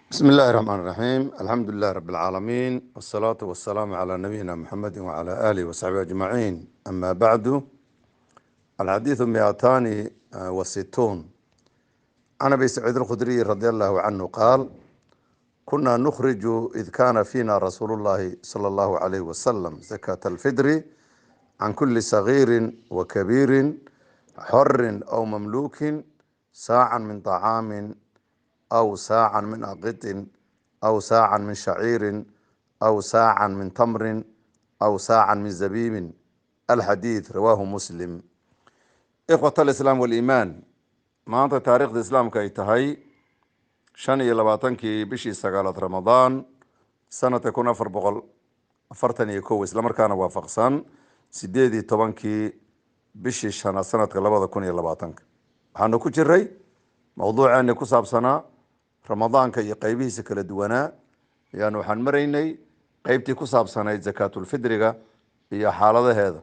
بسم الله الرحمن الرحيم، الحمد لله رب العالمين، والصلاة والسلام على نبينا محمد وعلى آله وصحبه أجمعين. أما بعد، الحديث 260. عن أبي سعيد الخدري رضي الله عنه قال: كنا نخرج إذ كان فينا رسول الله صلى الله عليه وسلم زكاة الفطر عن كل صغير وكبير، حر أو مملوك، ساعا من طعام أو ساعا من أقط أو ساعا من شعير أو ساعا من تمر أو ساعا من زبيب. الحديث رواه مسلم. إخوة الإسلام والإيمان، maanta taariikhda islaamka ay tahay 25-kii bishii sagaalaad Ramadaan sanadka 1441, islamarkaana waafaqsan 18-kii bishii shanaad sanadka 2020-ka, waxaanu ku jiray mowduuceeni ku saabsanaa Ramadaanka iyo qeybihiisa kala duwanaa. Ayaanu waxaan maraynay qeybtii ku saabsanayd zakaatulfidriga iyo xaaladaheeda.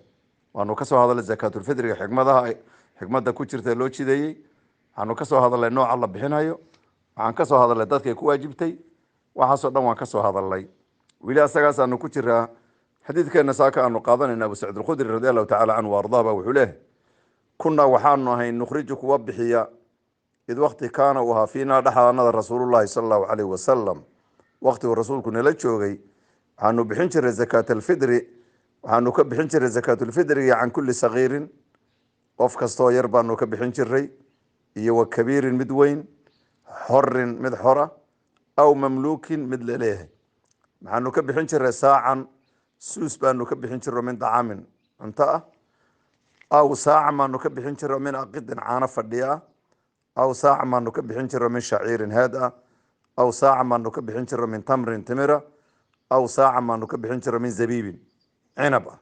Waanu kasoo hadalnay zakaatulfidriga, xikmadaha, xikmadda ku jirta ee loo jideeyey. Waxaanu kasoo hadalnay nooca la bixinayo. Waxaan kasoo hadalnay dadkay ku waajibtay. Waxaasoo dhan waan kasoo hadalnay. Weli asagaasaanu ku jiraa. Xadiidkeena saaka aanu qaadanayna, Abu Sacid Alkhudri radi Allahu tacala canhu wa ardaa ba wuxuu leeyahay: kunaa waxaanu ahay nukhriju kuwa bixiya id waqti kaana uu ahaa fiinaa dhexdaanada rasuulullahi sala Allahu calayhi wasalam. Waqtigu rasuulku nala joogay waxaanu bixin jiray zakaat alfidri. Waxaanu ka bixin jiray zakaatulfidriga can kulli sagiirin, qof kastoo yar baanu ka bixin jiray, iyo wa kabiirin, mid weyn, xorin, mid xora, aw mamluukin, mid laleeyahay. Maxaanu ka bixin jiray? Saacan, suus baanu ka bixin jiro, min dacaamin, cunto ah, aw saacan baanu ka bixin jiro, min aqidin, caano fadhiya ah, aw saacan baanu ka bixin jiro, min shaciirin, heed ah, aw saacan baanu ka bixin jiro, min tamrin, timira, aw saacan baanu ka bixin jiro, min zabiibin, cinab ah.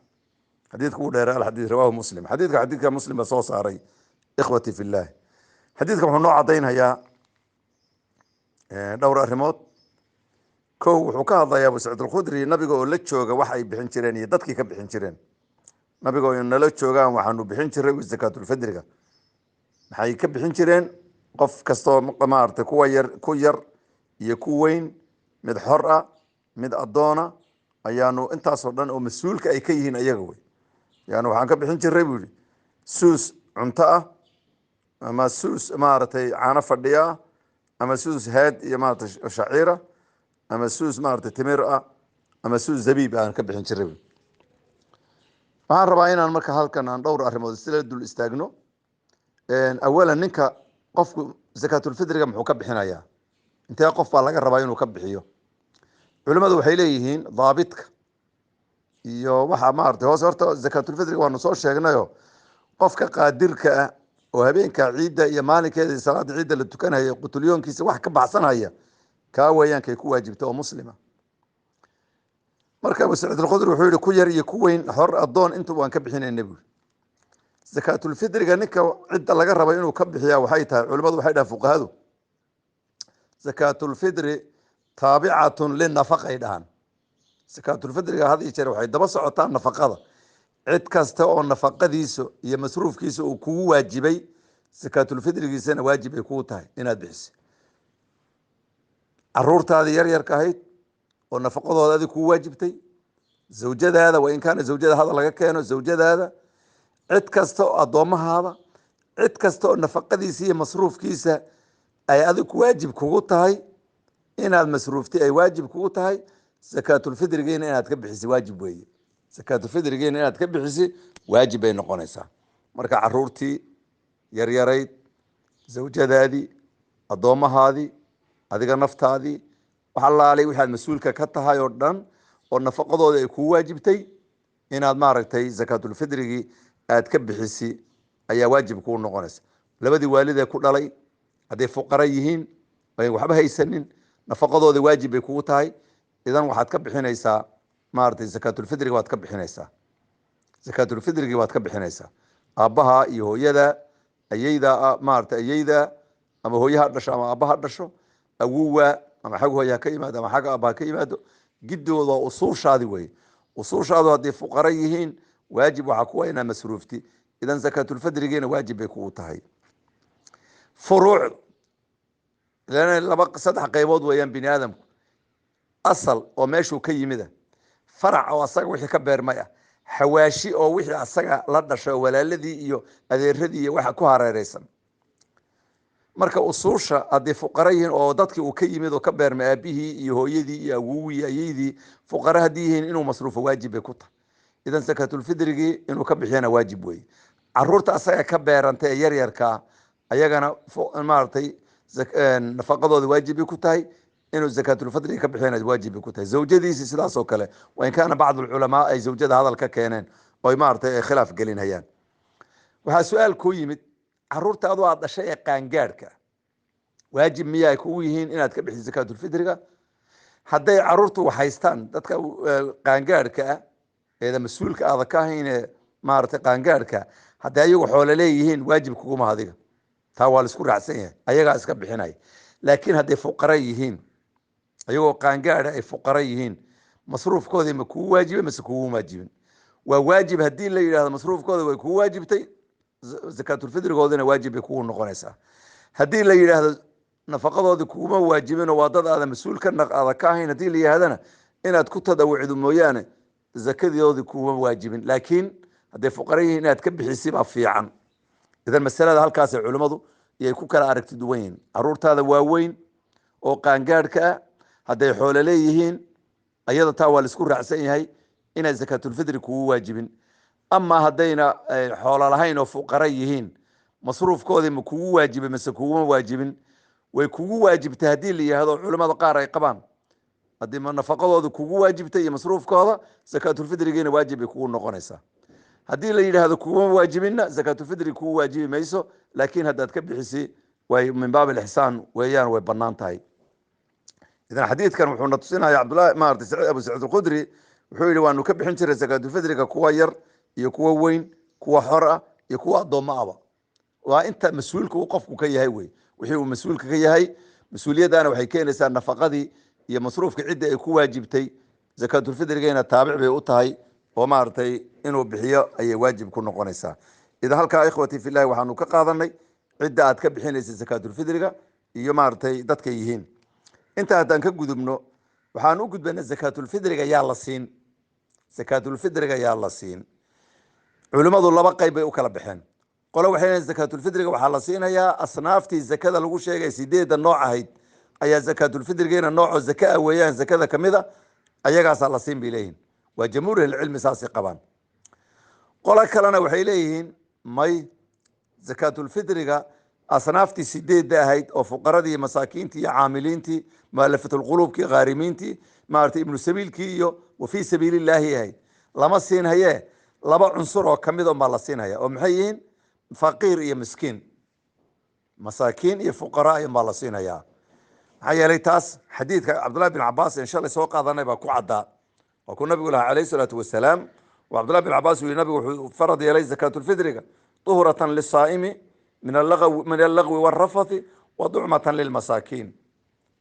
Xadiidku wuu dheeray. Alxadiid rawahu Muslim. Xadiidka Muslim baa soo saaray. Ikhwati fillah, xadiidka wuxuu noo caddaynhayaa dhowr arrimood. Kow, wuxuu ka hadlayaa Abu Sacid Alkhudri nabiga oo la jooga wax ay bixin jireen iyo dadkii ka bixin jireen. Nabiga oo nala joogaan waxaanu bixin jiray zakaatulfidriga. Maxay ka bixin jireen? Qof kastoo maaragtay, kuwa yar, ku yar iyo ku weyn, mid xor ah, mid addoona, ayaanu intaasoo dhan oo mas-uulka ay ka yihiin ayaga wey. Yani waxaan ka bixin jiray, buu yihi, suus cunto ah ama suus maaragtay caano fadhiya ah ama suus heed iyo maaragtay shaciira ama suus maaragtay timir ah ama suus zabiib aan ka bixin jiray. Waxaan rabaa inaan marka halkan aan dhowr arrimood isla dul istaagno. Awalan, ninka qofku zakaatulfidriga muxuu ka bixinayaa? Intee qof baa laga rabaa inuu ka bixiyo? Culimmadu waxay leeyihiin daabitka iyo waxa maaragtay hoose. Horta zakaatulfidriga waanu soo sheegnayo, qofka qaadirka ah oo habeenka ciidda iyo maalinkeeda salaada ciidda la tukanaya qutulyoonkiisa wax ka baxsanhaya, kaa weeyaan kay ku waajibta oo muslima. Marka Abu Saciid Alkhudri wuxuu yihi: ku yar iyo ku weyn, xor, addoon, intu waan ka bixinayna, buuri. Zakaatulfidriga ninka cidda laga raba inuu ka bixiya waxay tahay, culimadu waxay dhahan, fuqahadu, zakaatulfidri taabicatun linafaqay dhahan. Zakaatulfidriga had iyo jeer waxay daba socotaa nafaqada. Cid kasta oo nafaqadiisa iyo masruufkiisa uu kugu waajibay, zakaatulfidrigiisana waajib ay kugu tahay inaad bixiso. Caruurtaadii yar yarka ahayd oo nafaqadooda adig kugu waajibtay, zawjadaada, wa in kaana zawjada hadal laga keeno, zawjadaada, cid kasta oo addoomahaada, cid kasta oo nafaqadiisa iyo masruufkiisa ay adig waajib kugu tahay inaad masruuftay, ay waajib kugu tahay, zakaatulfidrigiina inaad ka bixisi waajib weeye. Zakaatulfidrigiina inaad ka bixisi waajib bay noqonaysaa. Marka caruurtii yaryarayd, zawjadaadii, addoommahaadii, adiga naftaadii, wax allaalay waxaad mas-uulka ka tahay oo dhan oo nafaqadooda ay kugu waajibtay, inaad maaragtay zakaatulfidrigii aad ka bixisi ayaa waajib kuu noqonaysa. Labadii waalidee ku dhalay hadday fuqara yihiin ay waxba haysanin, nafaqadooda waajib bay kugu tahay. Idan waxaad ka bixinaysaa maaragtay zakaatulfidriga waad ka bixinaysaa, zakaatulfidrigii waad ka bixinaysaa. Aabbaha iyo hooyada, ayeyda, maaragtay ayeyda ama hooyaha dhasho ama aabbaha dhasho, awuwa ama xag hooya ha ka yimaado ama xagga aabbaha ka yimaado, giddooda waa usuushaadi weye. Usuushaadu hadday fuqara yihiin, waajib waxaa kuwa inaa masruufti. Idan zakaatulfidrigiina waajib bay kugu tahay. Furuuc Lan laba saddex qaybood weeyaan bini aadamku: asal oo meeshuu ka yimida, farac oo asaga wixii ka beermay ah, xawaashi oo wixii asaga la dhashay oo walaaladii iyo adeeradii iyo waxa ku hareereysan. Marka usuusha haddii fuqara yihiin oo dadkii uu ka yimid oo ka beermay, aabihii iyo hooyadii iyo awowgii iyo ayeydii fuqara haddii yihiin, inuu masruufo waajib bay ku tahay. Idan sakaatulfidrigii inuu ka bixiyana waajib weeye. Caruurta asaga ka beerantay ee yaryarkaa ayagana maaragtay nafaqadooda waajib bay ku tahay, inuu zakaatulfidriga ka bixiyana waajib bay ku tahay. Zawjadiisi sidaas oo kale, wain kaana bacdu alculamaa ay zawjada hadal ka keeneen oy maaragtay ay khilaaf gelinayaan. Waxaa su-aal kuu yimid: caruurta adu aad dhashay ee qaangaadhka waajib miya ay kugu yihiin inaad ka bixiso zakaatulfidriga? Hadday caruurtu haystaan, dadka qaangaadhka ah eeda mas-uulka aada ka ahayn ee maaragtay qaangaadhka, hadday ayagu xoolo leeyihiin, waajib kuguma adiga, taa waa laisku raacsan yahay, ayagaa iska bixinaya. Laakiin hadday fuqara yihiin, ayagoo qaangaadha ay fuqara yihiin, masruufkoodii ma kugu waajibay mase kugu waajibin? Waa waajib haddii la yidhahdo masruufkooda way kugu waajibtay, zakaatulfidrigoodina waajib bay kugu noqonaysaa. Haddii la yidhaahdo nafaqadoodii kuguma waajibinoo waa dad aada mas-uul ka aada ka ahayn haddii la yidhahdana, inaad ku tadawucdo mooyaane zakadoodii kuguma waajibin. Laakiin hadday fuqara yihiin, inaad ka bixisi baa fiican. Idan masalada halkaasay culimmadu iyay ku kala aragti duwan yihiin. Caruurtaada waaweyn oo qaangaadhka ah hadday xoolo leeyihiin, ayada taa waa laisku raacsan yahay inay zakaatulfidri kugu waajibin. Ama haddayna xoolo lahayn oo fuqara yihiin, masruufkoodii ma kugu waajibin mase kuguma waajibin? Way kugu waajibtay haddii la yihahdo, culimada qaar ay qabaan, haddii nafaqadooda kugu waajibtay iyo masruufkooda, zakaatulfidrigiina waajib bay kugu noqonaysaa. Haddii la yidhaahdo kuguma waajibinna, zakaatulfidri kugu waajibi mayso, laakiin haddaad ka bixisi way min baab alixsaan weeyaan, way banaan tahay. Idan xadiidkan wuxuu na tusinaya Cabdullahi maarata Saciid, Abu Saciid Alkhudri wuxuu yihi waanu ka bixin jiray zakaatulfidriga kuwa yar iyo kuwa weyn, kuwa xor ah iyo kuwa addoommo aba. Waa inta mas-uulka uu qofku ka yahay wey, wixii uu mas-uulka ka yahay. Mas-uuliyaddaana waxay keenaysaa nafaqadii iyo masruufka cidda ay ku waajibtay, zakaatulfidrigayna taabic bay u tahay oo maaragtay inuu bixiyo ayay waajib ku noqonaysaa. Idan halkaa, ikhwatii fillahi, waxaanu ka qaadanay cidda aad ka bixinaysa zakaatulfidriga iyo maaragtay dadkay yihiin. Inta haddaan ka gudubno, waxaan u gudbanay zakaatulfidriga yaa la siin. Zakaatulfidriga yaa la siin? Culimmadu laba qayb bay u kala baxeen. Qole waxay leeyihin zakaatulfidriga waxaa la siinayaa asnaaftii zakada lagu sheegay, sideedda nooc ahayd ayaa zakaatulfidrigeena noocoo zaka ah weeyaan, zakada kamid a, ayagaasaa la siin bay leeyihin. Waa jamhuur ahlicilmi saasay qabaan. Qolo kalena waxay leeyihiin may, zakaatulfidriga asnaaftii sideedda ahayd oo fuqaradii, masaakiintii iyo caamiliintii, mualafatulquluubkii, khaarimiintii, maaragtay ibnu sabiilkii iyo wa fii sabiilillaahi ahayd lama siin hayee, laba cunsur oo kamid un baa la siinhaya. Oo maxay yihiin? Faqiir iyo miskiin, masaakiin iyo fuqaraa baa la siinayaa. Maxaa yeelay taas xadiidka Cabdullahi bin Cabaas in shalay soo qaadanay baa ku caddaa. Waa kuu nabigu lahaa calayhi salaatu wasalaam, oo Cabdullahi bin Cabaas uu yihi nabigu wuxuu farad yeelay zakaatulfidriga duhratan lisaa'imi min allagwi waalrafathi wa ducmatan lilmasaakiin,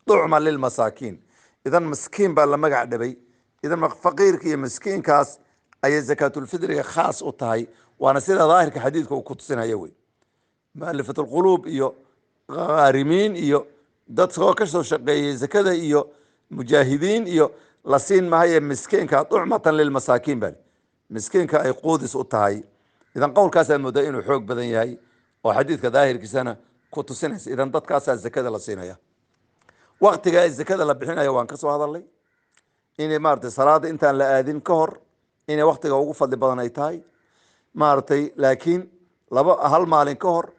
ducma lilmasaakiin. Idan miskiin baa la magac dhabay. Idan faqiirka iyo miskiinkaas ayay zakaatulfidriga khaas u tahay, waana sida daahirka xadiidka uu ku tusinaya wey. Mualifatulquluub iyo khaarimiin iyo dad soo ka soo shaqeeyey zakada iyo mujaahidiin iyo la siin mahaye, miskiinka ducmatan lilmasaakiin baa miskiinka ay quudis u tahay. Idan qowlkaasaa moodaa inuu xoog badan yahay oo xadiidka daahirkiisana ku tusinaysa. Idan dadkaasaa zakada la siinaya. Waktiga ay zakada la bixinaya waan ka soo hadalnay, inay maaragtay salaada intaan la aadin ka hor inay waktiga ugu fadli badan ay tahay maaragtay. Laakiin laba hal maalin ka hor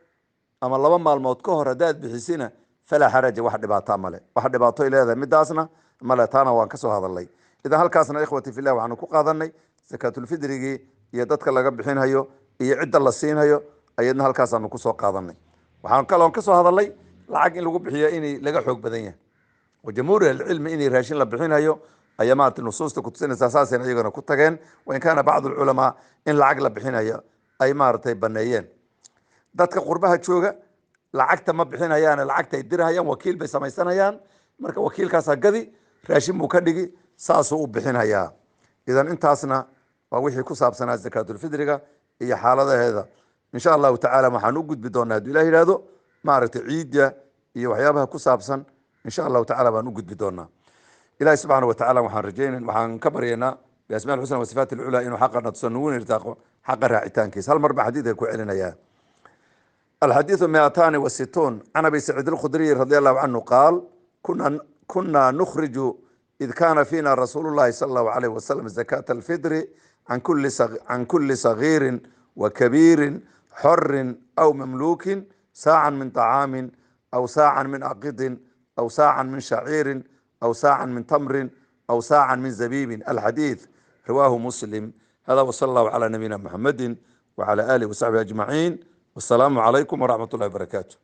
ama 2 maalmood ka hor haddaad bixisina, falaa xaraja, wax dhibaataa male, wax dhibaato ay leedahay midaasna male, taana waan ka soo hadalnay. Idan halkaasna, ikhwati fillah, waxaanu ku qaadanay zakaatulfidrigii iyo dadka laga bixinhayo iyo cidda la siinhayo, ayadna halkaasaanu kusoo qaadanay. Waxaan kaloon ka soo hadalnay lacag in lagu bixiyo inay laga xoog badan yahay, oo jamhuur ahlicilmi inay raashin la bixinhayo ayaa maarata nusuusta kutusinaysaa, saasayna iyagana ku tageen, wain kaana bacdu alculamaa in lacag la bixinayo ay maaragtay baneeyeen. Dadka qurbaha jooga lacagta ma bixinayaan, lacagta ay dirahayaan, wakiil bay samaysanayaan. Marka wakiilkaasaa gadi, raashin buu ka dhigi, saasuu u bixinhayaa. Idan intaasna waa wixii ku saabsanaa zakaatulfidriga iyo xaaladaheeda. Insha allahu tacaala waxaan u gudbi doonaa hadduu ilah yihahdo maaragtay ciidda Iyo waxyaabaha ku saabsan, insha Allahu tacala, baan u gudbi doonaa. Ilahi subxaana wa tacala waxaan rajaynay, waxaan ka baryaynaa biasmaa alxusna wa sifaat alculaa inuu xaqa natuso, nuguna irtaaqo xaqa raacitaankiisa. Hal mar baa xadiidka ku celinayaa. الحديث 260: عن أبي سعيد الخدري رضي الله عنه قال: كنا نخرج إذ كان فينا رسول الله صلى الله عليه وسلم زكاة الفطر عن كل صغير وكبير، حر أو مملوك، ساعا من طعام أو ساعا من أقط أو ساعا من شعير أو ساعا من تمر أو ساعا من زبيب. الحديث رواه مسلم. هذا، وصلى الله على نبينا محمد وعلى آله وصحبه أجمعين، والسلام عليكم ورحمة الله وبركاته.